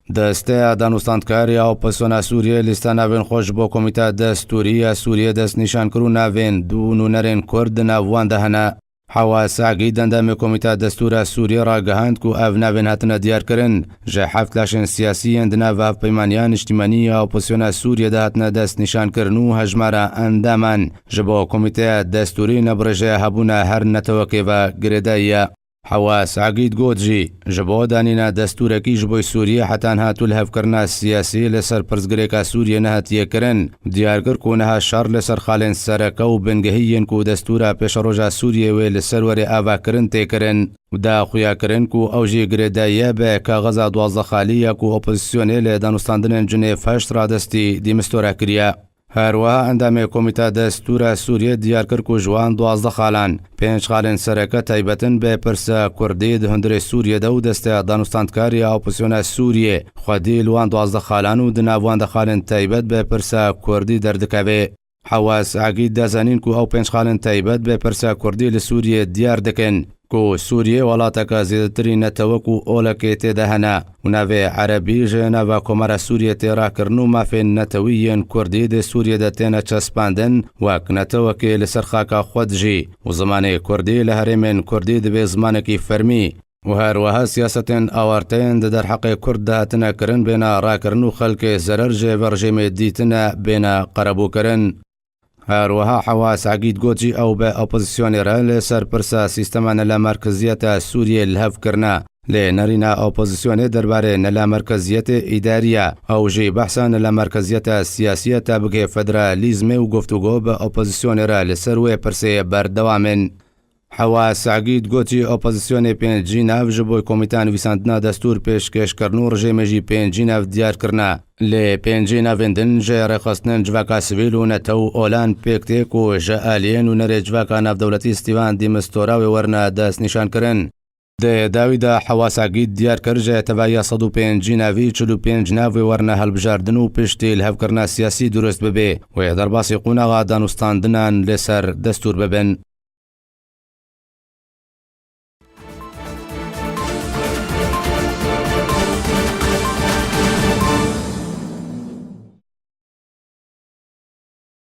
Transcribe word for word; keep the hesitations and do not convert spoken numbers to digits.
Desteya danûstandkarî ya opozisyona Sûriyê lîsta navên xwe ji bo Komîteya Destûrî ya Sûriyê destnîşan kir û navên du nûnerên Kurd di nav wan de hene. Hewa Sagî, endamê Komîteya Destûra Sûriyê, ragihand ku ev navên hatine diyarkirin, ji heft laşên siyasî yên di nav hevpeymaniya niştîmanî ya opozisyona Sûriyê de hatine destnîşankirin û hejmara endaman ji bo Komîteya Destûrî ne bi rêjeya hebûna her netewekê ve girêdayî ye. Hewa Sagî got jî, ji bo danîna destûrekî ji bo Sûriyê heta niha tûlhevkirina siyasî li ser pirsgirêka Sûriyê nehatiye kirin. Diyar kir ku niha şer li ser xalên sereke û bingehî yên ku destûra pêşeroja Sûriyê wê li ser werê avakirin tê kirin û da xuya kirin ku ew jî girêdayî ye bi kaxeza duwazdeh xalî ya ku opozisyonê li danûstandinên Cinêv heşt radestî dîmistora kiriye. Her wiha endamê Komîta Destûra Sûriyê diyar kir ku ji wan duwazdeh xalan, pênc xalên sereke taybet in bi pirsa Kurdî di hundirê Sûriyê de û desteya danûstandkarî ya opozisyona Sûriyê xwedî li wan duwazdeh xalan û di nav wan de xalên taybet bi pirsa Kurdî derdikeve. Hewa Sagî da zanîn ku ew pênc xalên taybet bi pirsa Kurdî li Sûriyê diyar dikin ku Sûriyê welateke zêdetirî netewek û olekê tê de hene û navê erebî ji nava Komara Sûriyê tê rakirin û mafên netewî yên Kurdî di Sûriyê de têne çespandin, wek netewekê li ser xaka xwe dijî û zimanê Kurdî li herêmên Kurdî dibe zimanekî fermî û her wiha siyasetên awarte yên di derheqê Kurd de hatine kirin bêne rakirin û xelkê zerer ji vê rejîmê dîtine bêne qerebûkirin. Her wiha Hewa Sagî got jî ew bi opozisyonê re li ser pirsa sîstema nelamerkeziyeta Sûriyê li hev kirine. Lê nerîna opozisyonê derbarê nelamerkeziyetê îdarî ye. Ew jî behsa nelamerkeziyeta siyasî ye ta bigihê federalîzmê û guftûgo bi opozisyonê re li ser wê pirsê berdewam in. Hewa Sagî got jî opozisyonê pêncî nav ji bo Komîta Nivîsandina Destûr pêşkêş kirin û rejêmê jî pêncî nav diyar kirine. Lê pêncî navên din ji rêxistinên civaka sivîl û netew olan pêk tê ku ji aliyên nûnerê civaka navdewletî Stîvan Dîmistora wê werine destnîşankirin. Di dawî de Hewa Sagî diyar kir ji tevahiya sed û pêncî navî çil û pênc nav wê werine hilbijardin û piştî lihevkirina siyasî dirust bibe, wê derbasî qonaxa danûstandinan li ser destûr bibin.